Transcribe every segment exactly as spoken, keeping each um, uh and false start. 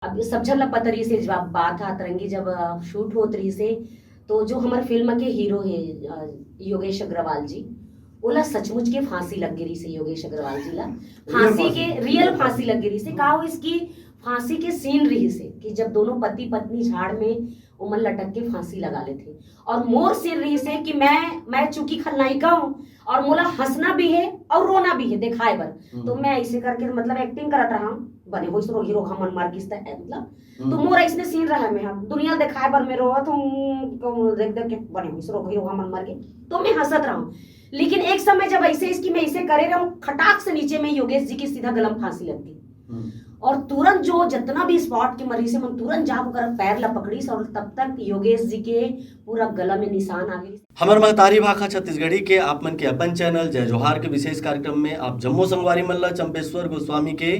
अब सब झन ला पता रहिस हे, जब बात ह अतरंगी जब शूट होत रहिस हे, तो जो हमर फिल्म के हीरो हे अ, योगेश अग्रवाल जी, ओला सचमुच के फांसी लग गे रहिस हे योगेश अग्रवाल जी ला। फांसी के रियल फांसी लग गे रहिस हे। का होइस कि फांसी के सीन रहिस हे कि जब दोनों पति पत्नी झाड़ में ओमन लटक के फांसी लगा लेथे, और मोर सीन रहिस हे कि मैं मैं चूंकि खलनायिका हूँ और मोला हंसना भी है और रोना भी है दिखाए बर, हम्म। तो मैं ऐसे करके मतलब एक्टिंग करत रहा, बने होइस रोगही रोगहा मन मर गिस त, मतलब, तो हम्म। मोर ऐसने सीन रहा, मैं दुनिया दिखाए बर मैं रोवत हूँ, देख देख के बने होइस रोगही रोगहा मन मर गे, तो मैं हंसत रहा। लेकिन एक समय जब ऐसे इसकी मैं इसे करे रहूं, खटाक से नीचे में योगेश जी की सीधा गलम फांसी लग गई। हम्म। और तुरंत जो जितना भी स्पॉट के मरीज है, मन तुरंत जाके ओकर पैर ला पकड़ीस और तब तक योगेश जी के पूरा गला में निशान आ गई। हमर महतारी भाखा छत्तीसगढ़ी के आप मन के अपन चैनल जय जोहार के विशेष कार्यक्रम में आप जम्मो संगवारी मन ला चंपेश्वर गोस्वामी के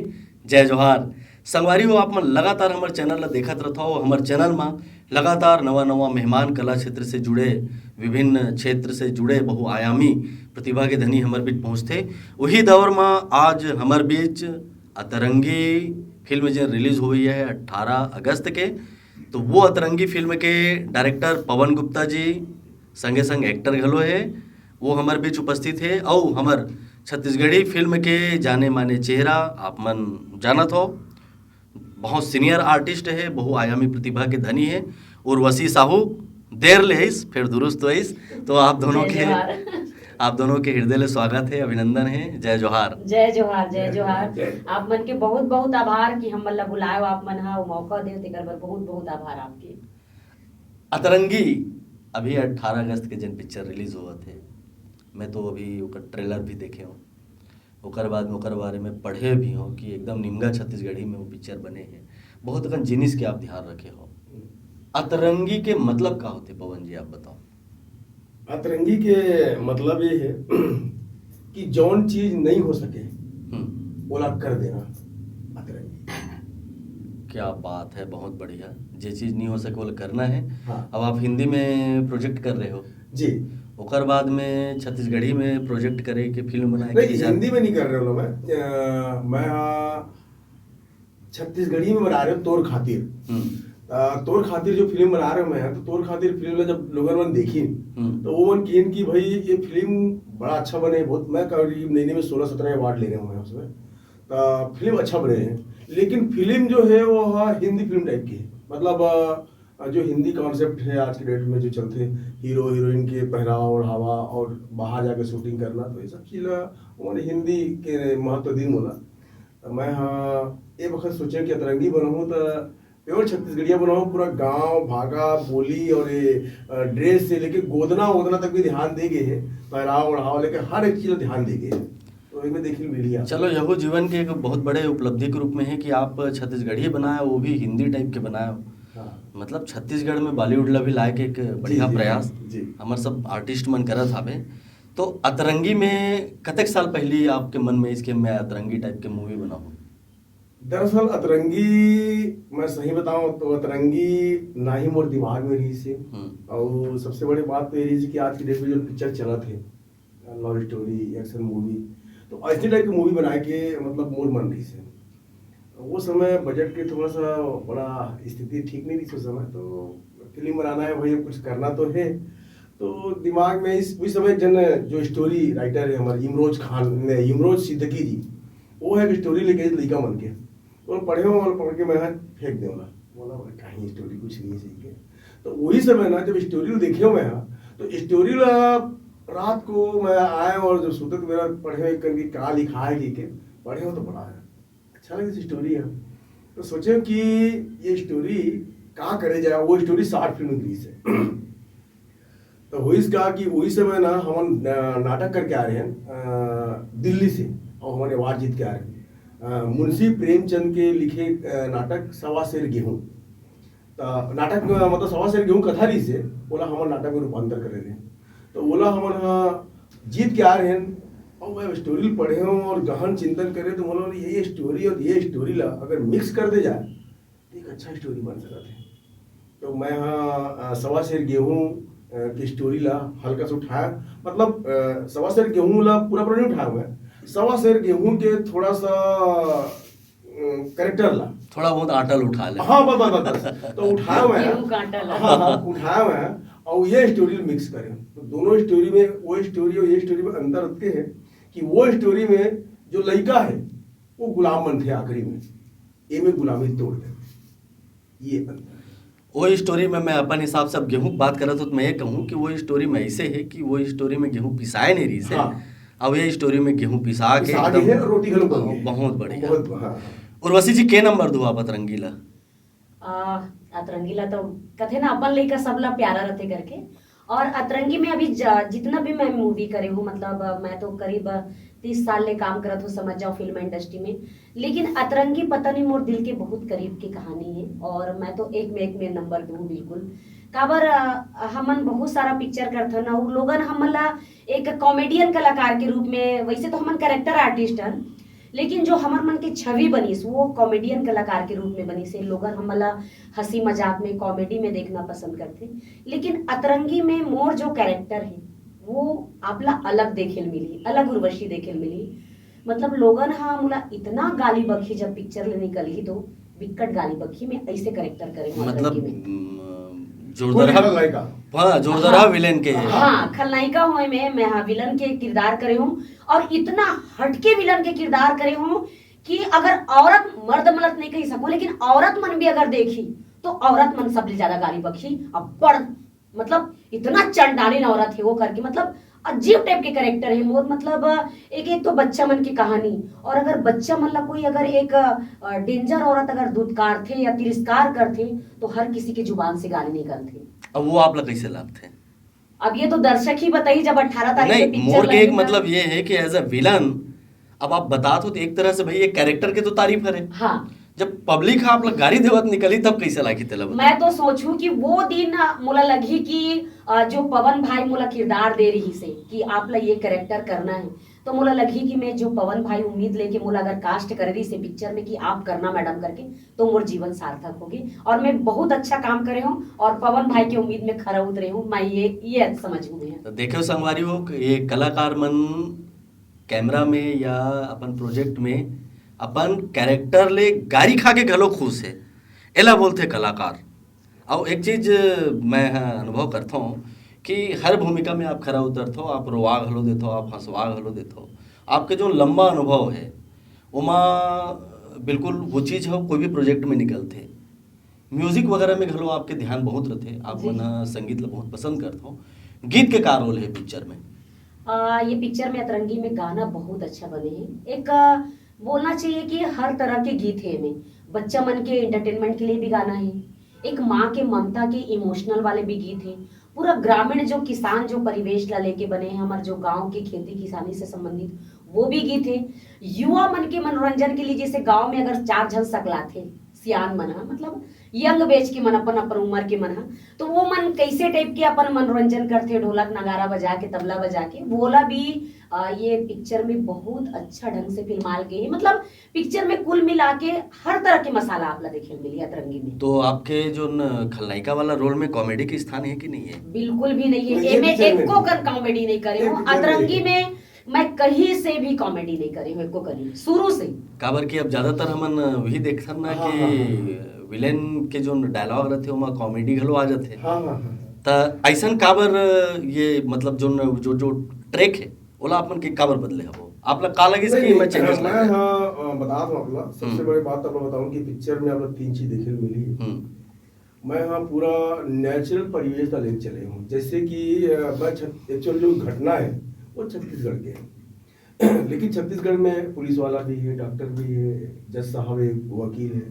जय जोहार। संगवारी हो, आप मन लगातार हमर चैनल ला देखत रथव। हमर चैनल मा लगातार नवा नवा मेहमान कला क्षेत्र से जुड़े, विभिन्न क्षेत्र से जुड़े बहुआयामी प्रतिभा के धनी हमर बीच पहुंचथे। वही दौर मा आज हमर बीच अतरंगी फिल्म जे रिलीज हुई है अट्ठारह अगस्त के, तो वो अतरंगी फिल्म के डायरेक्टर पवन गुप्ता जी, संगे संग एक्टर घलो है, वो हमर बीच उपस्थित है। अउ हमर छत्तीसगढ़ी फिल्म के जाने माने चेहरा, आप मन जानत हो, बहुत सीनियर आर्टिस्ट है, बहुआयामी प्रतिभा के धनी है। उर्वशी साहू देर ले आइस, फिर दुरुस्त आइस। तो आप दोनों के आप दोनों के हृदय ले स्वागत है, अभिनंदन है। जय जोहार। जय जोहार, जय जोहार। आप मन के बहुत बहुत आभार कि हमन ला बुलायो, आप मन हा मौका दे, तेकर बर बहुत बहुत आभार आपके। अतरंगी अभी अट्ठारह अगस्त के जन पिक्चर रिलीज होवत है, मैं तो अभी ओकर ट्रेलर भी देखे हूँ, ओकर बाद में ओकर बारे में पढ़े भी हूँ कि एकदम निमगा छत्तीसगढ़ी में वो पिक्चर बने हैं, बहुत अकन जिनिस के आप ध्यान रखे हो। अतरंगी के मतलब का होते पवन जी, आप बताओ। अतरंगी के मतलब ये है कि जौन चीज नहीं हो सके, हम्म। ओला कर देना अतरंगी। क्या बात है, बहुत बढ़िया। जे चीज नहीं हो सके, ओला करना है। हाँ। अब आप हिंदी में प्रोजेक्ट कर रहे हो जी। ओकर बाद में छत्तीसगढ़ी में प्रोजेक्ट करे के फिल्म बनाए के नहीं, विचार? हिंदी में नहीं कर रहे हो मैं। अ, मैं हाँ छत्तीसगढ़ी में बना रहे हो तोर खातिर। हम्म। अ, तोर खातिर जो फिल्म बना रहे हो मैं, तो तोर खातिर फिल्म में जब लोगन मन देखी, हम्म। तो वो मन किन कि भाई ये फिल्म बड़ा अच्छा बने, बहुत, मैं करीब नई नई में सोलह सत्रह अवार्ड ले रहे हूँ मैं उसमें। तो फिल्म अच्छा बने है, लेकिन फिल्म जो है वो हाँ हिंदी फिल्म टाइप की है। मतलब, अ, जो हिंदी कॉन्सेप्ट है आज के डेट में जो चलते हैं, हीरो हीरोइन के पहरावा ओढ़ावा और बाहर जाके शूटिंग करना, तो ये सब चीज़ ला उन्होंने हिंदी के महत्व दिन बोला। तो मैं हाँ ये बखत सोचे कि अतरंगी बनाऊँ तो प्योर छत्तीसगढ़िया बनाऊँ, पूरा गांव भागा बोली और ये, अ, ड्रेस से लेके गोदना वोदना तक भी ध्यान दे गए है, पहरावा ओढ़ावा लेके हर एक चीज़ ध्यान दे गए है। तो एक में देखिल मिलिया। चलो, यहू जीवन के एक बहुत बड़े उपलब्धि के रूप में है कि आप छत्तीसगढ़ी बनाए, वो भी हिंदी टाइप के बनाए। हाँ। मतलब छत्तीसगढ़ में बॉलीवुड ला भी लाए के एक जी, बढ़िया जी, प्रयास जी। हमर सब आर्टिस्ट मन करत हावे। तो अतरंगी में कतेक साल पहली आपके मन में इसके मैं अतरंगी टाइप के मूवी बनाऊँ? दरअसल अतरंगी मैं सही बताऊं तो अतरंगी ना ही मोर दिमाग में रही से। हम्म। और सबसे बड़ी बात तो ये रही कि आज की डेट में जो पिक्चर चलत है, लव स्टोरी, एक्शन मूवी, तो ऐसे टाइप की मूवी बनाए के मतलब मोर मन रही से। वो समय बजट के थोड़ा सा बड़ा स्थिति ठीक नहीं रही उस समय, तो फिल्म बनाना है भाई, कुछ करना तो है। तो दिमाग में इस उस समय जन जो स्टोरी राइटर है हमारे इमरोज खान ने, इमरोज सिद्दीकी जी, वो है एक स्टोरी लेके लड़का मन के, तो पढ़े हो और पढ़ के मैं यहाँ फेंक दे वाला बोला, "भाई, कहीं स्टोरी कुछ नहीं सीखे।" तो वही समय ना जब स्टोरी देखे मैं यहाँ, तो स्टोरी ला रात को मैं आए और जब सोते तो मेरा पढ़े एक करके का लिखा है कि के पढ़े हो तो बड़ा है, अच्छा लगे स्टोरी है। तो सोचे कि ये स्टोरी का करे जाए, वो स्टोरी शॉर्ट फिल्म रिलीज है। तो हुई इसका कि वही समय ना हम ना-, नाटक करके आ रहे हैं अ, दिल्ली से, और हमारे अवार्ड जीत के आ रहे हैं अ, मुंशी प्रेमचंद के लिखे अ, नाटक सवा सेर गेहूं। तो नाटक में मतलब सवा सेर गेहूं कथा रही से, बोला हमारे नाटक में रूपांतर कर रहे हैं। तो बोला हमारे यहाँ जीत के आ रहे हैं, और मैं स्टोरी पढ़े हूँ और गहन चिंतन करे, तो बोला ये स्टोरी और ये स्टोरी ला अगर मिक्स कर दे जाए तो एक अच्छा स्टोरी बन सकता है। तो मैं हाँ अ, सवा सेर गेहूं अ, की स्टोरी ला हल्का सा उठाया, मतलब अ, सवा सेर गेहूं ला पूरा पूरा नहीं उठाया हुआ है, सवा सेर गेहूं के थोड़ा सा कैरेक्टर ला। थोड़ा बहुत आटा ल उठा ले। हाँ, बस बस बस बस। तो उठाए हुए हैं। गेहूं का आटा ला। हाँ हाँ, उठाए हुए हैं और ये स्टोरी मिक्स करें। तो दोनों स्टोरी में, वो स्टोरी और ये स्टोरी में अंतर रखते हैं कि वो स्टोरी में जो लड़का है वो गुलाम बनते आखिरी में, ये में गुलामी तोड़ दे, ये अंतर है। वो स्टोरी में मैं अपन हिसाब से अब गेहूं की बात करत हूँ तो मैं ये कहूँ कि वो स्टोरी में ऐसे है कि वो स्टोरी में गेहूं पिसाए नहीं रही से। हाँ। अब ये स्टोरी में गेहूं पिसा के पिसा के एकदम है, रोटी घलो बन गई। बहुत बढ़िया। बहुत, हाँ। उर्वशी जी, के नंबर दो आप अतरंगी ला? आ, अतरंगी ला तो कथे ना, अपन लइका सबला प्यारा रथे करके। और अतरंगी में अभी ज-, जितना भी मैं मूवी करे हूँ, मतलब अ, मैं तो करीब तीस साल ले काम करत हूँ, समझ जाओ, फिल्म इंडस्ट्री में। लेकिन अतरंगी पता नहीं मोर दिल के बहुत करीब की कहानी है और मैं तो एक में एक में नंबर दूँ बिल्कुल। काबर अ, हमन बहुत सारा पिक्चर करथन और लोगन हमन ला एक कॉमेडियन कलाकार के रूप में, वैसे तो हमन कैरेक्टर आर्टिस्ट हन, लेकिन जो हमर मन के छवि बनिस वो कॉमेडियन कलाकार के रूप में बनिस है। लोगन हमन ला हंसी मजाक में, कॉमेडी में देखना पसंद करथे। लेकिन अतरंगी में मोर जो कैरेक्टर है वो आपला अलग देखे ल मिली, अलग उर्वशी देखे ल मिली। मतलब लोगन हा मोला इतना गाली बकही, जब पिक्चर ले निकलही तो बिक्कट गाली बकही। मैं ऐसे कैरेक्टर करे हूँ मतलब अतरंगी में। हम्म, कोई जोरदार भी खलनायिका। हाँ, जोरदार हाँ। विलेन के। हाँ, खलनायिका हूँ मैं, मैं हाँ विलन के किरदार करे हूँ। और इतना हटके विलन के किरदार करे हूँ कि अगर औरत, मर्द मलत नहीं कही सकूं, लेकिन औरत मन भी अगर देखी तो औरत मन सबले ज्यादा गाली बकही। अब बड़, मतलब इतना चंडालीन औरत है वो करके, मतलब अजीब टाइप के कैरेक्टर है मोर। मतलब एक एक तो बच्चा मन की कहानी, और अगर बच्चा मन ला कोई अगर एक डेंजर औरत अगर दुत्कारथे या तिरस्कार करथे तो हर किसी के जुबान से गाली निकलथे। अब वो आप ला कैसे लागथे? अब ये तो दर्शक ही बताई, जब अठारह तारीख नहीं, के पिक्चर मोर के एक लगेगा। मतलब ये है कि एज अ विलन अब आप बतात हो तो एक तरह से भाई ये कैरेक्टर के तो तारीफ हरे। हाँ, जब पब्लिक हा आप ला गाली देवत निकली तब कैसे लागी तेला बता? मैं तो सोचूं कि वो दिन अ, मोला लगही कि अ, जो पवन भाई मोला किरदार दे रही से कि आप ला ये कैरेक्टर करना है, तो मोला लगही कि मैं जो पवन भाई उम्मीद लेके मोला अगर कास्ट कर रही से पिक्चर में कि आप करना मैडम करके, तो मोर जीवन सार्थक होगी और मैं बहुत अच्छा काम करे हूँ और पवन भाई के उम्मीद में खरा उतरे हूँ। मैं ये ये समझ हूँ मैं। तो देखे संगवारी हो, ये कलाकार मन कैमरा में या अपन प्रोजेक्ट में अपन कैरेक्टर ले गारी खा के घलो खुश है, एला बोलथे कलाकार। और एक चीज मैं ह अनुभव करता हूँ कि हर भूमिका में आप खरा उतरथो, आप रोवा घलो देथो, आप हंसवा घलो देथो। आपके जो लंबा अनुभव है ओमा बिल्कुल वो चीज है, कोई भी प्रोजेक्ट में निकलथे। म्यूजिक वगैरह में घलो आपके ध्यान बहुत रहथे, आप जी। मन ह संगीत ला बहुत पसंद करथो। गीत के का रोल है पिक्चर में? आ, ये पिक्चर में अतरंगी में गाना बहुत अच्छा बने है। एक आ, बोलना चाहिए कि हर तरह के गीत है में, बच्चा मन के एंटरटेनमेंट के लिए भी गाना है, एक माँ के ममता के इमोशनल वाले भी गीत है, पूरा ग्रामीण जो किसान जो परिवेश ला लेके बने हैं, हमारे जो गांव की खेती किसानी से संबंधित वो भी गीत है। युवा मन के मनोरंजन के लिए जैसे गांव में अगर चार झन सकलाथे सियान मन हा, मतलब यंग बेच के मन अपन अपन उम्र के मन हा, तो वो मन कैसे टाइप के अपन मनोरंजन करथे, ढोलक नगारा बजा के, तबला बजा के, वोला भी आ, ये पिक्चर में बहुत अच्छा ढंग से फिल्माल गए है। मतलब पिक्चर में कुल मिला के हर तरह के मसाला आप ला देखे मिली अतरंगी में। तो आपके जो न खलनायिका वाला रोल में कॉमेडी के स्थान है कि नहीं है? बिल्कुल भी नहीं है। नहीं, ये ये मैं पिक्चर में एको नहीं। कर कॉमेडी नहीं करे ये हूँ पिक्चर में अतरंगी नहीं। में। मैं कहीं से भी कॉमेडी नहीं करे हूँ, एको करी शुरू से। काबर कि अब ज्यादातर हमन वही देखथन ना हाँ, कि हाँ, हाँ। विलेन के जो डायलॉग रहथे ओमा कॉमेडी घलो आ जाथे। हाँ हाँ हाँ। त ऐसन काबर ये मतलब जो न, जो जो ट्रैक है ओला आप मन के काबर बदले हवो? आप ला का लगिस नहीं, कि मैं नहीं, चेंजेस मैं लागे? हाँ अ, बता दूं आप ला, सबसे हम्म। बड़ी बात आप लोग बताऊं कि पिक्चर में आप लोग तीन चीज देखे मिली। हम्म। मैं हाँ पूरा नेचुरल परिवेश का लेके चले हूँ, जैसे कि अ, मैं एक्चुअल जो घटना है वो छत्तीसगढ़ के है। लेकिन छत्तीसगढ़ में पुलिस वाला भी है, डॉक्टर भी है, जज साहब है, वकील है,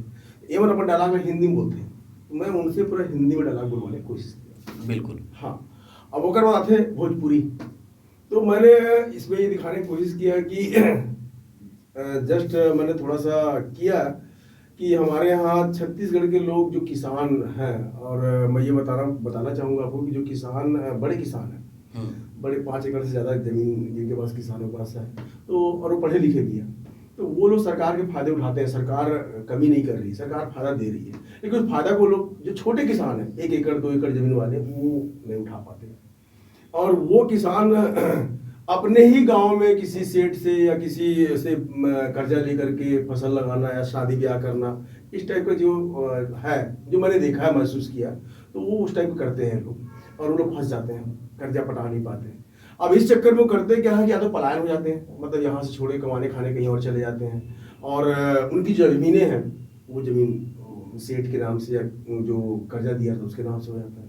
ये मतलब अपन डायलॉग में हिंदी में बोलते हैं, तो मैं उनसे पूरा हिंदी में डायलॉग बोलवाने की कोशिश किया। बिल्कुल। हाँ, अब ओकर बाद आते हैं भोजपुरी। तो मैंने इसमें ये दिखाने की कोशिश किया कि जस्ट मैंने थोड़ा सा किया कि हमारे यहाँ छत्तीसगढ़ के लोग जो किसान हैं, और मैं ये बताना बताना चाहूँगा आपको कि जो किसान अ, बड़े किसान हैं, हम्म। बड़े पाँच एकड़ से ज़्यादा ज़मीन जिनके पास, किसानों के पास है, तो और वो पढ़े लिखे भी हैं, तो वो लोग सरकार के फायदे उठाते हैं। सरकार कमी नहीं कर रही, सरकार फायदा दे रही है, लेकिन उस फायदा को लोग, जो छोटे किसान हैं, एक एकड़ दो एकड़ ज़मीन वाले, वो नहीं उठा पाते। और वो किसान अपने ही गांव में किसी सेठ से या किसी से म, कर्जा लेकर के फसल लगाना या शादी ब्याह करना, इस टाइप का जो अ, है, जो मैंने देखा है, महसूस किया, तो वो उस टाइप करते हैं लोग और वो लोग फंस जाते हैं, कर्जा पटा नहीं पाते हैं। अब इस चक्कर में वो करते क्या है कि या तो पलायन हो जाते हैं, मतलब यहाँ से छोड़ के कमाने खाने कहीं और चले जाते हैं, और अ, उनकी जो जमीनें हैं, वो जमीन अ, सेठ के नाम से या जो कर्जा दिया था, उसके नाम से हो जाता है।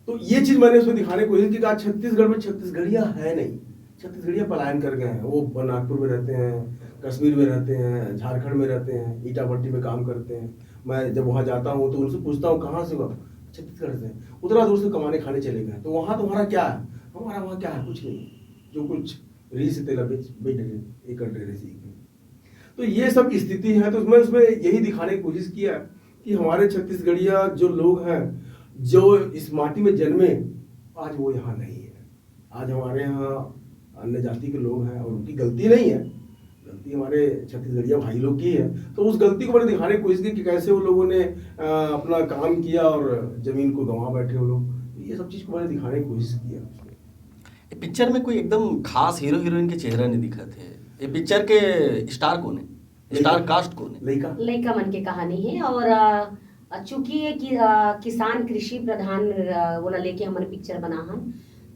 तो ये चीज मैंने उसमें दिखाने की कोशिश की कि आज छत्तीसगढ़ में छत्तीसगढ़िया है नहीं, छत्तीसगढ़िया पलायन कर गए हैं। वो नागपुर में रहते हैं, कश्मीर में रहते हैं, झारखंड में रहते हैं, ईटा भट्टी में काम करते हैं। मैं जब वहाँ जाता हूँ तो उनसे पूछता हूँ, "कहाँ से हो आप?" "छत्तीसगढ़ से।" "उतना दूर से कमाने खाने चले गए।" तो वहाँ तुम्हारा क्या है? "हमारा वहाँ क्या है? कुछ नहीं, जो कुछ रीस तेला बेच बेच डरे, ये कर डरे सी।" तो ये सब स्थिति है। तो मैं उसमें यही दिखाने की कोशिश किया कि हमारे छत्तीसगढ़िया जो लोग हैं, जो इस माटी में जन्मे, आज वो यहाँ नहीं है। आज हमारे यहाँ अन्य जाति के लोग हैं और उनकी गलती नहीं है, गलती हमारे छत्तीसगढ़िया भाई लोग की है। तो उस गलती को मैंने दिखाने की कोशिश की कि कैसे उन लोगों ने अ, अपना काम किया और जमीन को गंवा बैठे वो लोग। तो ये सब चीज़ को मैंने दिखाने की कोशिश किया। ये पिक्चर में कोई एकदम खास हीरो हीरोइन के चेहरा नहीं दिखत हे। ये पिक्चर के स्टार कौन है, स्टार कास्ट कौन है? लइका। लइका मन के कहानी है और अ, चूंकि ये कि, अ, किसान कृषि प्रधान अ, वोला लेके हमन पिक्चर बना हन,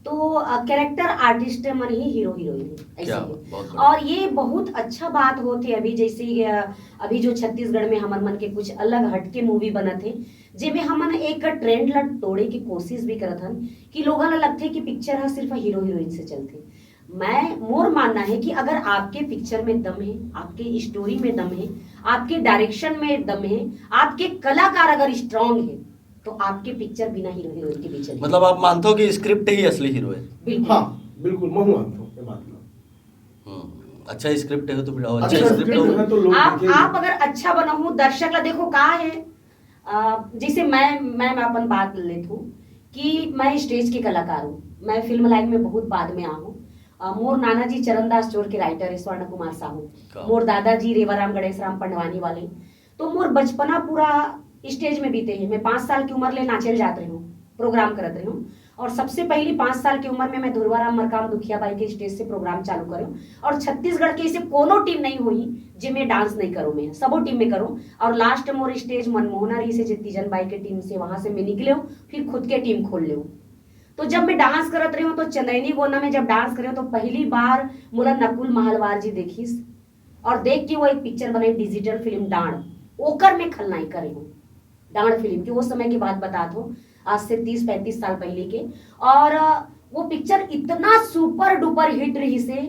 तो कैरेक्टर आर्टिस्ट मन ही हीरो हीरोइन है, ऐसे क्या है। बात, बहुत बढ़िया। और ये बहुत अच्छा बात होत हे अभी, जैसे अ, अभी जो छत्तीसगढ़ में हमर मन के कुछ अलग हटके मूवी बनत हे, जेमे हमन एक ट्रेंड ला तोड़े की कोशिश भी करत हन कि लोगन ला लगथे कि पिक्चर ह सिर्फ हीरो हीरोइन से चलथे। मैं, मोर मानना है कि अगर आपके पिक्चर में दम है, आपके स्टोरी में दम है, आपके डायरेक्शन में दम है, आपके कलाकार अगर स्ट्रांग है, तो आपके पिक्चर बिना हीरो हीरोइन के भी चलेगी। मतलब आप मानते हो कि स्क्रिप्ट ही असली हीरो है? बिल्कुल। हाँ, बिल्कुल, मैं मानता हूँ ये बात को। हम्म, अच्छा स्क्रिप्ट है तो फिर अच्छा अच्छा स्क्रिप्ट स्क्रिप्ट हो। है तो लोग आप देखेंगे। आप अगर अच्छा बनाओ, दर्शक ला देखो का है। अ, जैसे मैं मैं मैं अपन बात लेत हूँ कि मैं स्टेज के कलाकार हूँ, मैं फिल्म लाइन में बहुत बाद में आ हूँ। अ, मोर नाना जी चरण दास चोर के राइटर है स्वर्ण कुमार साहू, का? मोर दादाजी रेवाराम गणेश राम पंडवानी वाले। तो मोर बचपना पूरा स्टेज में बीते है। मैं पाँच साल की उम्र ले नाचे ल जात रही हूँ, प्रोग्राम करत रही हूँ। और सबसे पहली पाँच साल की उम्र में मैं धुरवाराम मरकाम दुखिया बाई के स्टेज से प्रोग्राम चालू करूँ। और छत्तीसगढ़ के ऐसे कोनो टीम नहीं हुई जेमे डांस नहीं करूँ, मैं सबो टीम में करूँ। और लास्ट मोर स्टेज मनमोहना रही से जे तीजन बाई के टीम से, वहां से मैं निकले हूँ, फिर खुद के टीम खोल ले हूँ। तो जब मैं डांस करत रही हूँ तो चंदैनी गोना में जब डांस करे हूँ तो पहली बार मोला नकुल महलवार जी देखिस और देख के वो एक पिक्चर बनाई डिजिटल फिल्म डांड, ओकर में खलनायिका रही हूँ। डांड फिल्म की वो समय की बात बतात हूँ, आज से तीस पैंतीस साल पहले के। और अ, वो पिक्चर इतना सुपर डुपर हिट रही से,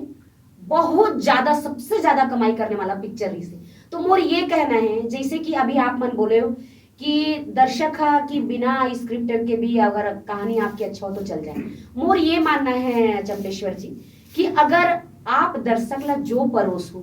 बहुत ज्यादा, सबसे ज्यादा कमाई करने वाला पिक्चर रही से। तो मोर ये कहना है, जैसे कि अभी आप मन बोले हो कि दर्शक हा कि बिना स्क्रिप्ट के भी अगर कहानी आपकी अच्छा हो तो चल जाए। मोर ये मानना है चंपेश्वर जी कि अगर आप दर्शक ला जो परोसू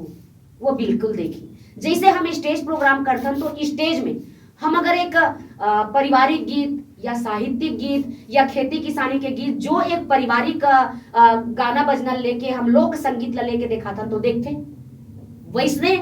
वो बिल्कुल देखी। जैसे हम स्टेज प्रोग्राम करथन तो स्टेज में हम अगर एक अ, पारिवारिक गीत या साहित्यिक गीत या खेती किसानी के गीत, जो एक पारिवारिक अ, अ, गाना बजना लेके हम लोक संगीत ला लेके देखाथन तो देखथे। वैसने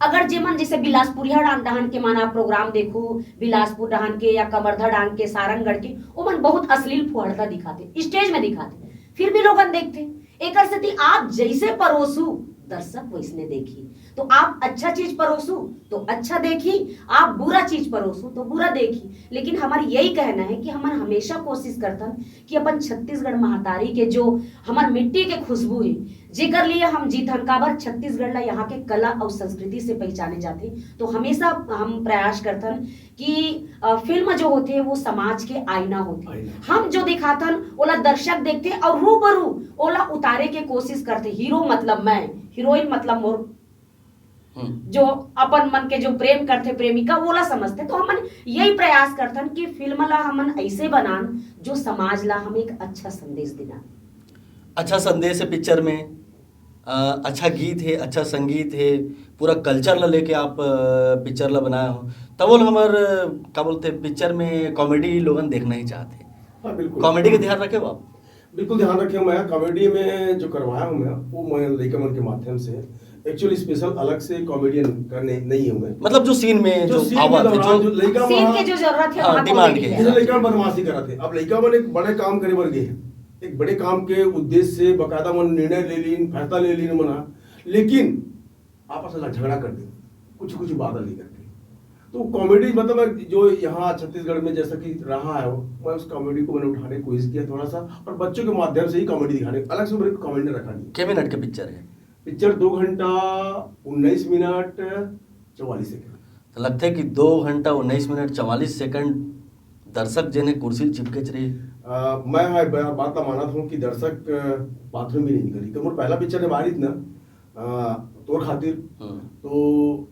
अगर जेमन जैसे बिलासपुरिया डहान डहान के माना प्रोग्राम देखू, बिलासपुर डहान के या कवर्धा डहान के, सारंगढ़ के, ओमन बहुत अश्लील फुहड़ता दिखाथे, स्टेज में दिखाथे, फिर भी लोगन देखथे। एकर सेती आप जैसे परोसू दर्शक वैसने देखी। तो आप अच्छा चीज परोसू तो अच्छा देखी, आप बुरा चीज परोसू तो बुरा देखी। लेकिन हमार यही कहना है कि हमन हमेशा कोशिश करथन कि अपन छत्तीसगढ़ महतारी के जो हमार मिट्टी के खुशबू है, जेकर लिए हम जीथन, काबर छत्तीसगढ़ ला यहाँ के कला और संस्कृति से पहचाने जाथे। तो हमेशा हम प्रयास करथन कि अ, फिल्म जो होथे वो समाज के आईना होथे। आईना। हम जो दिखाथन ओला दर्शक देखथे और रूबरू ओला उतारे के कोशिश करथे। हीरो मतलब मैं, हीरोइन मतलब मोर हम्म। जो अपन मन के जो प्रेम करथे प्रेमिका, वोला समझथे। तो हमन यही प्रयास करथन कि फिल्म ला हमन ऐसे बनान जो समाज ला हम एक अच्छा संदेश दिलान। अच्छा संदेश है पिक्चर में, अ, अच्छा गीत है, अच्छा संगीत है, पूरा कल्चर ला लेके आप अ, पिक्चर ला बनाए हो। तब बोल हमर अ, का बोलते हैं, पिक्चर में कॉमेडी लोगन देखना ही चाहते हैं। हाँ, बिल्कुल। कॉमेडी का ध्यान रखे हो आप? बिल्कुल ध्यान रखे हूँ मैं। कॉमेडी में जो करवाया हूँ मैं, वो मैं लइका मन के माध्यम से, एक्चुअली स्पेशल अलग से कॉमेडियन का नहीं, नहीं हूँ मैं। मतलब जो सीन में जो जो सीन के आवाज है, दौरान जो जो लइका सीन वहाँ के जो जरूरत है हाँ, वहाँ डिमांड कॉमेडी के है। जैसे लइका बदमाशी कराथे, अब लइका मन एक बड़े काम करे बर गे हे, एक बड़े काम के उद्देश्य से बाकायदा मन निर्णय ले लीन, फैसला ले लीन मना, लेकिन आपस में झगड़ा कर दे कुछ कुछ बात लेकर के। तो कॉमेडी मतलब जो यहाँ छत्तीसगढ़ में जैसा कि रहा है, वो मैं उस कॉमेडी को मैंने उठाने की कोशिश किया थोड़ा सा, और बच्चों के माध्यम से ही कॉमेडी दिखाने, अलग से मेरे कॉमेडी रखा नहीं। के मिनट के पिक्चर है? पिक्चर दो घंटा उन्नीस मिनट चौवालीस सेकंड। तो लगथे कि दो घंटा उन्नीस मिनट चवालीस सेकंड दर्शक जेन हे कुर्सी ल चिपकेच रही। आ, मैं हाँ बा-, बात ला मानत हूँ कि दर्शक अ, बाथरूम भी नहीं निकली। तो मोर पहला पिक्चर जब आ रही थी ना, आ, तोर खातिर, हम्म। तो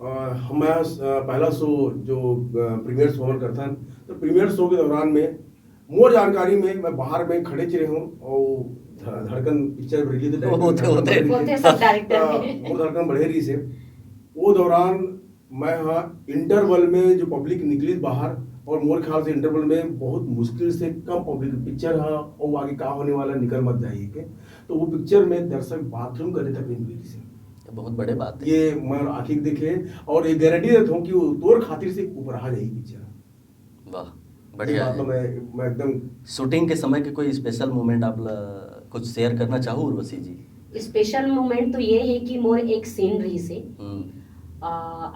आ, हम मैं, आ, पहला शो जो प्रीमियर शो हमन करथन, तो प्रीमियर शो के दौरान में मोर जानकारी में मैं बाहर में खड़े च रहे हूँ और ध- धड़कन पिक्चर रिलीज होते, होते। होते सब डायरेक्टर हाँ, के। मोर धड़कन बढ़े रही से। वो दौरान मैं हाँ इंटरवल में जो पब्लिक निकली बाहर, और मोर ख्याल से इंटरवल में बहुत मुश्किल से कम पब्लिक पिक्चर हाँ और आगे का होने वाला निकल मत जाइए के। तो वो पिक्चर में दर्शक बाथरूम करने तक नहीं मिली से। तो बहुत बड़े बात है। ये मैं आँखी देखे और ये गारंटी देता हूँ कि वो तोर खातिर से ऊपर आ जाएगी पिक्चर। वाह, ये बढ़िया बात तो है। मैं मैं एकदम शूटिंग के समय के कोई स्पेशल मोमेंट आप ला कुछ शेयर करना चाहो उर्वशी जी? स्पेशल मोमेंट तो ये है कि मोर एक सीन रही से। हम्म। आ,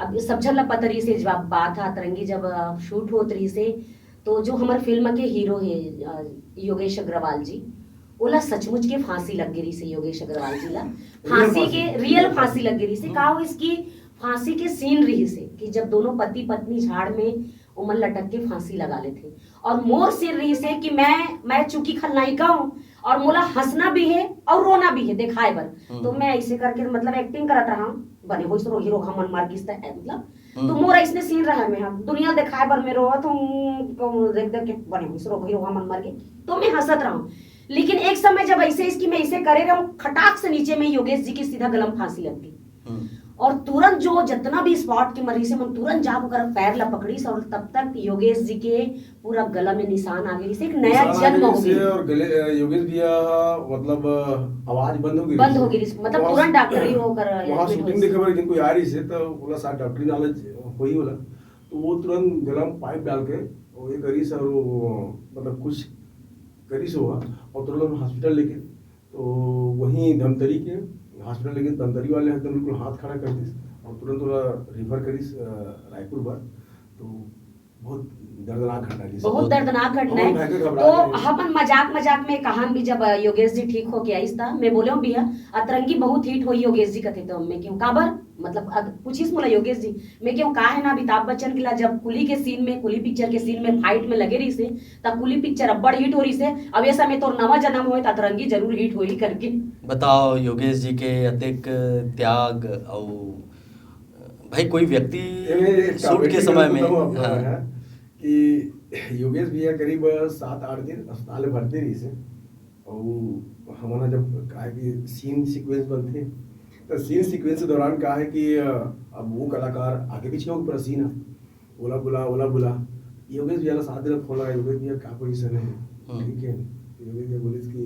अब सब झन ला पता रही से, जब बात हा अतरंगी जब आ, शूट होत रही से, तो जो हमर फिल्म के हीरो है आ, योगेश अग्रवाल जी, ओला सचमुच के फांसी लग गई रही से योगेश अग्रवाल जी ला। रियल फांसी फांसी। के रियल फांसी लग गई रही से। का हो इसकी फांसी के सीन रही से कि जब दोनों पति पत्नी झाड़ में उमन लटक के फांसी लगा लेथे, और मोर सीन रही से कि मैं मैं चूंकि खलनायिका हूँ और मोला हंसना भी है और रोना भी है दिखाए बर। हम्म। तो मैं ऐसे करके मतलब एक्टिंग करत रहा हूँ, बने होइस रो हीरो हमन मर गिस त मतलब। हम्म। तो मोर ऐसने सीन रहा, मैं हम दुनिया दिखाए बर मैं रोवत हूँ, तो देख देख के बने होइस रो हीरो हमन मर गए, तो मैं हंसत रहा हूँ। लेकिन एक समय जब ऐसे इसकी मैं ऐसे करे रहूँ, खटाक से नीचे में योगेश जी की सीधा गलम फांसी लग गई। हम्म। और तुरंत जो जितना भी स्पॉट के मरीज मन तुरंत जाके ओकर पैर ला पकड़ीस, और तब तक योगेश जी के पूरा गला में निशान आ गई, एक नया निशान आ जन्म गई हो से गया। और गले अ, योगेश भैया मतलब अ, आवाज बंद हो गई बंद थी। हो गई, मतलब वहाँ- तुरंत डॉक्टरी होकर वहाँ admit शूटिंग हुई। देखे बर लेकिन कोई आ रही से तो बोला साथ डॉक्टरी नॉलेज वही बोला, तो वो तुरंत गला में पाइप डाल के वो ये करीस और वो मतलब कुछ करीस होगा और तुरंत हॉस्पिटल लेके, तो वहीं धमतरी के हॉस्पिटल लेके धमतरी वाले एकदम बिल्कुल हाथ खड़ा कर दिस और तुरंत ओला रिफर करीस अ, रायपुर बर। तो बहुत दर्दनाक घटना रहिस। बहुत दर्दनाक घटना हम है। भयंकर घबरा तो गए। हमन मजाक मजाक में कहा भी जब योगेश जी ठीक होके आइस था, मैं बोले हूँ भैया अतरंगी बहुत हिट होई योगेश जी कथे, तो मैं कहूँ काबर मतलब अग- पूछिस मोला योगेश जी, मैं कहूँ का है ना अमिताभ बच्चन के ला जब कुली के सीन में कुली पिक्चर के सीन में फाइट में लगे रही से, तब कुली पिक्चर अब्बड़ हिट हो रही से। अब ये समय तोर नवा जन्म होए त अतरंगी जरूर हिट होई करके। बताओ योगेश जी के अतेक त्याग और भाई कोई व्यक्ति ये एक शूट के comedy समय करता में हूँ आपको हाँ, है कि योगेश भैया करीब सात आठ दिन अस्पताल में भर्ती रहिस हे। और हमारा जब का है कि सीन सीक्वेंस बनते तो सीन सीक्वेंस के दौरान का है कि अ, अब वो कलाकार आगे पीछे हो पूरा सीन है, ओला बुला ओला बुला। योगेश भैया ला साथ देना फोन लगा, योगेश भैया क्या पोजीशन है? हम्म। ठीक है, योगेश भैया बोले कि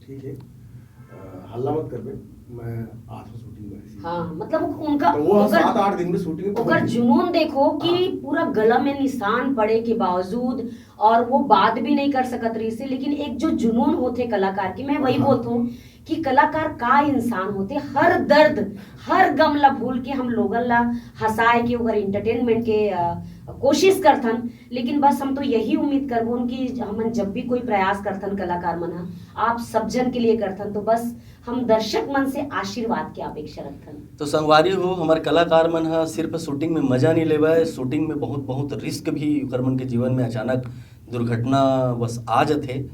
ठीक है, अ, हल्ला मत करबे, मैं आठ शूटिंग करी। हाँ, मतलब उनका तो वो ओकर- सात आठ दिन में शूटिंग ओकर जुनून देखो कि हाँ। पूरा गला में निशान पड़े के बावजूद और वो बात भी नहीं कर सकत रहिस हे, लेकिन एक जो जुनून होथे कलाकार की, मैं वही हाँ। बोलता हूँ कि कलाकार का इंसान होथे, हर दर्द हर गम ला भूल के हम लोगन ला हंसाए के ओकर एंटरटेनमेंट के अ, कोशिश करथन। लेकिन बस हम तो यही उम्मीद करबोन कि हमन जब भी कोई प्रयास करथन कलाकार मन ह, आप सब जन के लिए करथन, तो बस हम दर्शक मन से आशीर्वाद के अपेक्षा रखथन। तो संगवारी हो, हमर कलाकार मन ह सिर्फ शूटिंग में मजा नहीं लेवय, शूटिंग में बहुत बहुत रिस्क भी ओकर मन के जीवन में अचानक दुर्घटना वश आ जथे।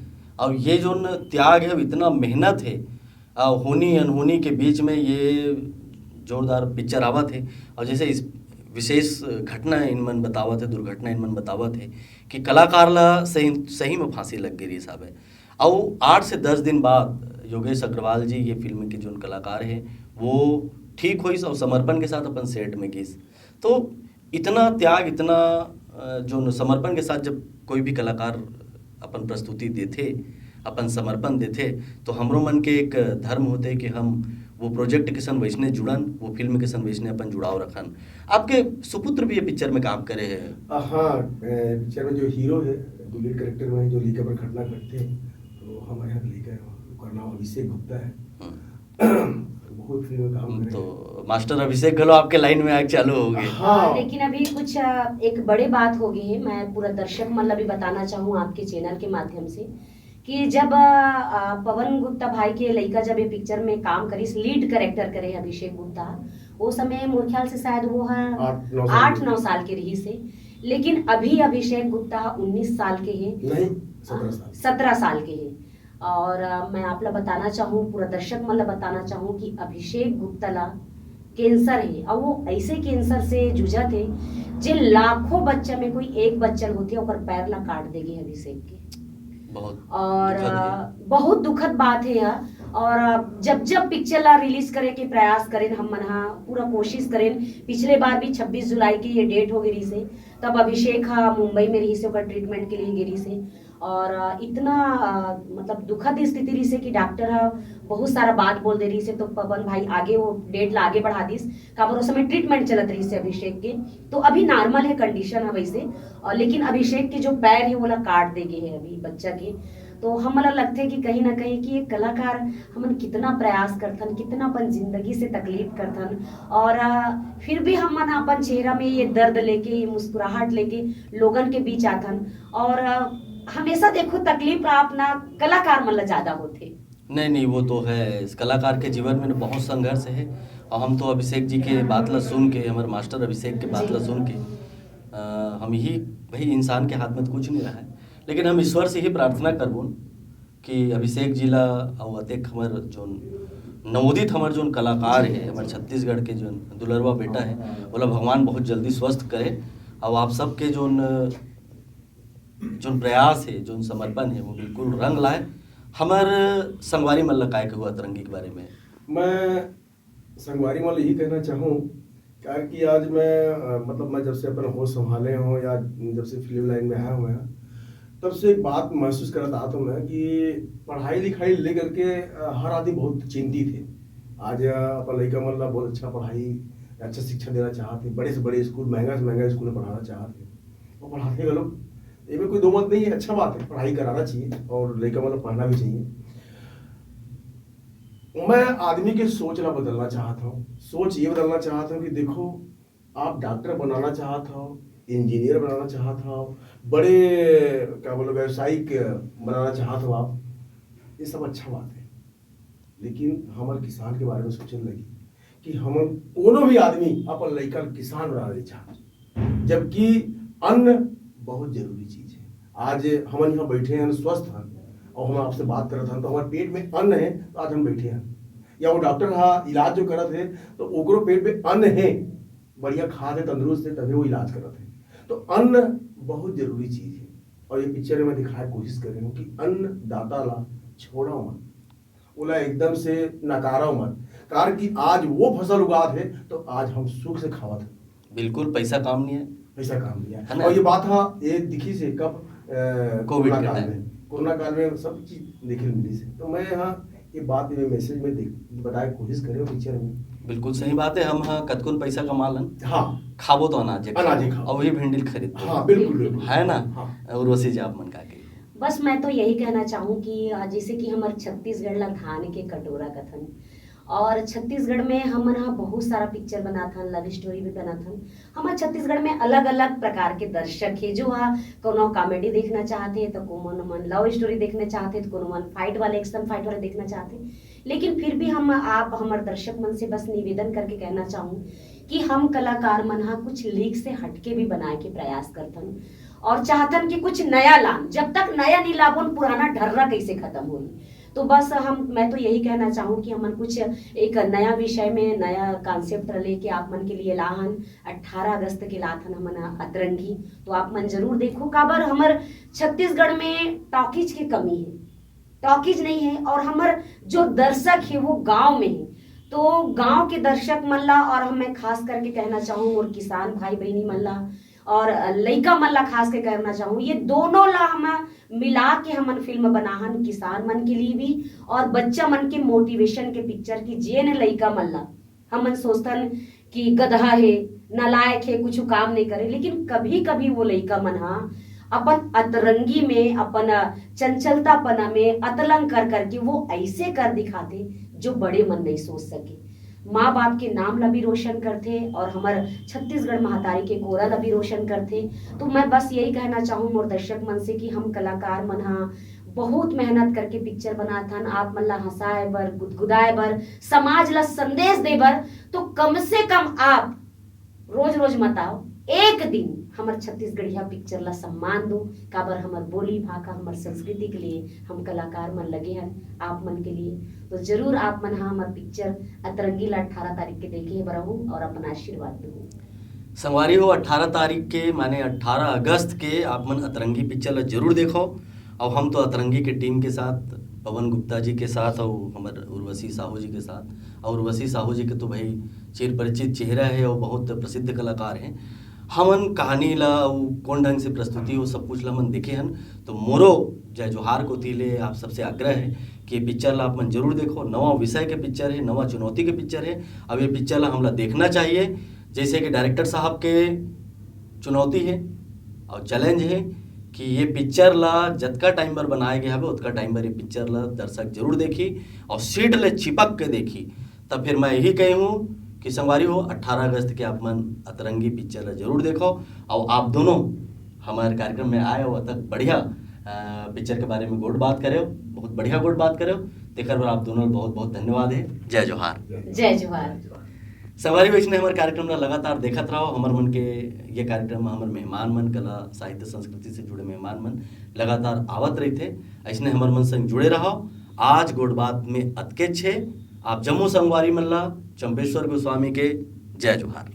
और ये जोन त्याग है, इतना मेहनत है, आ, होनी अनहोनी के बीच में ये जोरदार पिक्चर आवत है। और जैसे इस विशेष घटना इन मन बतावत है, दुर्घटना इन मन बतावत है कि कलाकार ला सही सही में फांसी लग गई साहब है। और आठ से दस दिन बाद योगेश अग्रवाल जी, ये फिल्म के जोन कलाकार है, वो ठीक होइस और समर्पण के साथ अपन सेट में गिस। तो इतना त्याग, इतना अ, जो समर्पण के साथ जब कोई भी कलाकार अपन प्रस्तुति देथे, अपन समर्पण देथे, तो हमरो मन के एक धर्म होथे कि हम वो प्रोजेक्ट के संग वैसने जुड़न, वो फिल्म के संग वैसने अपन जुड़ाव रखन। आपके सुपुत्र भी ये पिक्चर में काम करे हैं। अ, हाँ, ए, पिक्चर में जो हीरो है, जो लीड कैरेक्टर में है, जो लीका पर घटना घटते हैं, तो हमारे यहाँ के लड़का है, ओकर नाम अभिषेक गुप्ता है। हम्म। बहुत फिल्म में काम करे। तो मास्टर अभिषेक घलो आपके लाइन में आके चालू हो गए। हाँ। लेकिन अभी कुछ अ, एक बड़े बात हो गई है। मैं पूरा दर्शक मन ला भी बताना चाहूँ आपके चैनल के माध्यम से कि जब अ, अ, पवन गुप्ता भाई के लइका जब ये पिक्चर में काम करिस, लीड कैरेक्टर करे अभिषेक गुप्ता, वो समय मोर ख्याल से शायद वो है आठ नौ साल आठ के। नौ साल के रहिस हे। लेकिन अभी अभिषेक गुप्ता उन्नीस साल के हे, नहीं, सत्रह साल। सत्रह साल के हे। और अ, मैं आप ला बताना चाहूँ, पूरा दर्शक मन ला बताना चाहूँ कि अभिषेक गुप्ता ला कैंसर हे, और वो ऐसे कैंसर से जूझत हे जे लाखों बच्चा में कोई एक बच्चा होथे, ओकर पैर ला काट देगे अभिषेक के। बहुत और दुखद है। अ, बहुत दुखद बात है यह। और अ, जब जब पिक्चर ला रिलीज करे के प्रयास करेन हम मन हा, पूरा कोशिश करेन। पिछले बार भी छब्बीस जुलाई के ये डेट हो गई से, तब अभिषेक हा मुंबई में रही से, ओकर ट्रीटमेंट के लिए गिरी से। और अ, इतना अ, मतलब दुखद स्थिति रही से कि डॉक्टर हा बहुत सारा बात बोल दे रही से, तो पवन भाई आगे वो डेट ला आगे बढ़ा दिस, काबर उस समय ट्रीटमेंट चलत रही से अभिषेक के। तो अभी नॉर्मल है कंडीशन है वैसे, और लेकिन अभिषेक के जो पैर है वो ला काट देगे है अभी बच्चा के। तो हमला लगथे कि कहीं ना कहीं कि एक कलाकार हमन कितना प्रयास करथन, कितना अपन जिंदगी से तकलीफ करथन, और अ, फिर भी हमन अपन चेहरा में ये दर्द लेके, ये मुस्कुराहट लेके लोगन के बीच आथन। और अ, हमेशा देखो तकलीफ आप ना कलाकार मन ला ज्यादा होथे। नहीं नहीं, वो तो है, इस कलाकार के जीवन में बहुत संघर्ष है। और हम तो अभिषेक जी के बात ला सुन के, हमारे मास्टर अभिषेक के बात ला सुन के, अ, हम यही, भाई, इंसान के हाथ में तो कुछ नहीं रहा है, लेकिन हम ईश्वर से ही प्रार्थना करबो कि अभिषेक जी ला, और अतेक हमर जो नवोदित हमर जो कलाकार है, हमारे छत्तीसगढ़ के जो दुलरवा बेटा है, ओला भगवान बहुत जल्दी स्वस्थ करे। और आप सबके जो जो प्रयास है, जो समर्पण है, वो बिल्कुल रंग लाए। हमर संगवारी मन ला काय कहू अतरंगी के बारे में? मैं संगवारी मन ला यही कहना चाहूँ, कारण कि आज मैं अ, मतलब मैं जब से अपन होश संभाले हूँ या जब से फिल्म लाइन में आया हूँ मैं, तब से एक बात महसूस करत आता हूँ मैं कि पढ़ाई लिखाई लेकर के अ, हर आदमी बहुत चिंतित है। आज अ, अपन लड़का मन ला बहुत अच्छा पढ़ाई, अच्छा शिक्षा देना चाहते हैं, बड़े से बड़े स्कूल, महंगा से महंगा स्कूल में पढ़ाना चाहते हैं, और पढ़ाते हैं लोग। ये में कोई दो मत नहीं है, अच्छा बात है, पढ़ाई कराना चाहिए और लड़का मतलब पढ़ना भी चाहिए। मैं आदमी के सोच ला बदलना चाहता हूँ। सोच ये बदलना चाहता हूँ कि देखो, आप डॉक्टर बनाना चाहत हो, इंजीनियर बनाना चाहत हो, बड़े क्या बोलो व्यावसायिक बनाना चाहत हो आप, ये सब अच्छा बात है, लेकिन हमारे किसान के बारे में सोचने लगी कि हम कोनो भी आदमी अपन लड़का ल किसान बना दे चाहत, जबकि अन्न बहुत जरूरी चीज है। आज हमन यहाँ बैठे हैं, स्वस्थ हैं, और हम आपसे बात करत हैं, तो हमारे पेट में अन्न है, तो आज हम बैठे हैं। या वो डॉक्टर हा इलाज जो करत है, तो ओकरो पेट में अन्न है, बढ़िया खाद है, तंदुरुस्त है, तभी वो इलाज करत है। तो अन्न बहुत जरूरी चीज है, और ये पिक्चर में दिखाए कोशिश कर रहे हूँ कि अन्नदाता ला छोड़ो मत, ओला एकदम से नकारो मत, कारण कि आज वो फसल उगात है तो आज हम सुख से खावत है। बिल्कुल, पैसा काम नहीं है। पैसा काम नहीं है। है ना? और ये बात हाँ, ये दिखी से कब अ, कोविड कोरोना के काल टाइम। में, कोरोना काल में सब चीज देखे मिली से। तो मैं यहाँ ये बात में मैसेज में देख बताए कोशिश करे पिक्चर में। बिल्कुल सही बात है। हम हाँ कतकुन पैसा कमा लन, हाँ, खाबो तो अनाज है, अनाज है खाबो। और वही भिंडी खरीद दो। हाँ, बिल्कुल, बिल्कुल। है ना? हाँ। और वैसे जी आप मन का के बस मैं तो यही कहना चाहूँ कि अ, जैसे कि हमर छत्तीसगढ़ ला धान के कटोरा कथन, और छत्तीसगढ़ में हमन हा बहुत सारा पिक्चर बनाथन, लव स्टोरी भी बनाथन। हमर छत्तीसगढ़ में अलग अलग प्रकार के दर्शक है, जो हा कोनो कॉमेडी देखना चाहते हैं तो कोनो मन लव स्टोरी देखना चाहते हैं, तो कोनो मन फाइट वाले, एक्शन फाइट वाले देखना चाहते हैं। लेकिन फिर भी हम आप हमर दर्शक मन से बस निवेदन करके कहना चाहूँ कि हम कलाकार मन हा कुछ लीक से हटके भी बनाए के प्रयास करथन और चाहथन कि कुछ नया लान। जब तक नया नहीं लाबोन, पुराना ढर्रा कैसे खत्म होई? तो बस हम, मैं तो यही कहना चाहूँ कि हमन कुछ एक नया विषय में, नया कॉन्सेप्ट लेके आप मन के लिए लाहन। अठारह अगस्त के लाथन हमन अतरंगी, तो आप मन जरूर देखो। काबर हमर छत्तीसगढ़ में टॉकीज के कमी है, टॉकीज नहीं है, और हमर जो दर्शक है वो गांव में है। तो गांव के दर्शक मन ला, और हम, मैं खास करके कहना चाहूँ मोर किसान भाई बहनी मन ला और लइका मन ला खास के कहना चाहूँ, ये दोनों ला हम मिला के हमन फिल्म बनाहन, किसान मन के लिए भी और बच्चा मन के मोटिवेशन के पिक्चर की। जेन लइका मन ला हमन सोचथन कि गधा है, नालायक है, कुछ काम नहीं करे, लेकिन कभी कभी वो लइका मन हा अपन अतरंगी में, अपन चंचलतापना में अतरंग कर करके वो ऐसे कर दिखाथे जो बड़े मन नहीं सोच सके। माँ बाप के नाम ला भी रोशन करथे और हमर छत्तीसगढ़ महतारी के कोरा ला भी रोशन करथे। तो मैं बस यही कहना चाहूँ मोर दर्शक मन से कि हम कलाकार मन हा बहुत मेहनत करके पिक्चर बनाथन, आप मन ला हंसाए बर, गुदगुदाए बर, समाज ला संदेश दे बर। तो कम से कम आप रोज रोज मत आओ, एक दिन हमर छत्तीसगढ़िया पिक्चर ला सम्मान दो, काबर हमर बोली भाखा, हमर संस्कृति के लिए हम कलाकार मन लगे हन आप मन के लिए। तो जरूर आप मन हा हमर पिक्चर अतरंगी ला अठारह तारीख के देखे बर आहू और अपन आशीर्वाद दो। संगवारी हो, अठारह तारीख के माने अठारह अगस्त के आप मन अतरंगी पिक्चर ला जरूर देखो। और हम तो अतरंगी के टीम के साथ, पवन गुप्ता जी के साथ और हमर उर्वशी साहू जी के साथ, और उर्वशी साहू जी के तो भाई चिर परिचित चेहरा है और बहुत प्रसिद्ध कलाकार हैं। हमन कहानी ला, उ कौन ढंग से प्रस्तुति हो, सब कुछ ला हमन देखे हन। तो मोरो जय जोहार कोति ले आप सबसे आग्रह है कि ये पिक्चर ला आप मन जरूर देखो। नवा विषय के पिक्चर है, नवा चुनौती के पिक्चर है। अब ये पिक्चर ला हमला देखना चाहिए, जैसे कि डायरेक्टर साहब के चुनौती है और चैलेंज है कि ये पिक्चर ला जतका टाइम बर बनाए गए हवे, उतका टाइम बर ये पिक्चर ला दर्शक जरूर देखी और सीट ले चिपक के देखी। तब फिर मैं यही कही हूँ कि संगवारी हो, अठारह अगस्त के आप मन अतरंगी पिक्चर ला जरूर देखो। और आप दोनों हमारे कार्यक्रम में आए हो, अतक बढ़िया अ, पिक्चर के बारे में गोठ बात करे हो, बहुत बढ़िया गोठ बात करे हो। तेकर बर आप दोनों ला बहुत बहुत धन्यवाद है। जय जोहार। जय जोहार। संगवारी हो, इसने हमारे कार्यक्रम ला लगातार देखत रहो। हमर मन के ये कार्यक्रम में हमर मेहमान मन, कला, साहित्य, संस्कृति से जुड़े मेहमान मन लगातार आवत रहिथे। इसने हमर मन संग जुड़े रहो। आज गोठ बात में अतकेच हे। आप जम्मो संगवारी मन ला चंपेश्वर गोस्वामी के जय जोहार।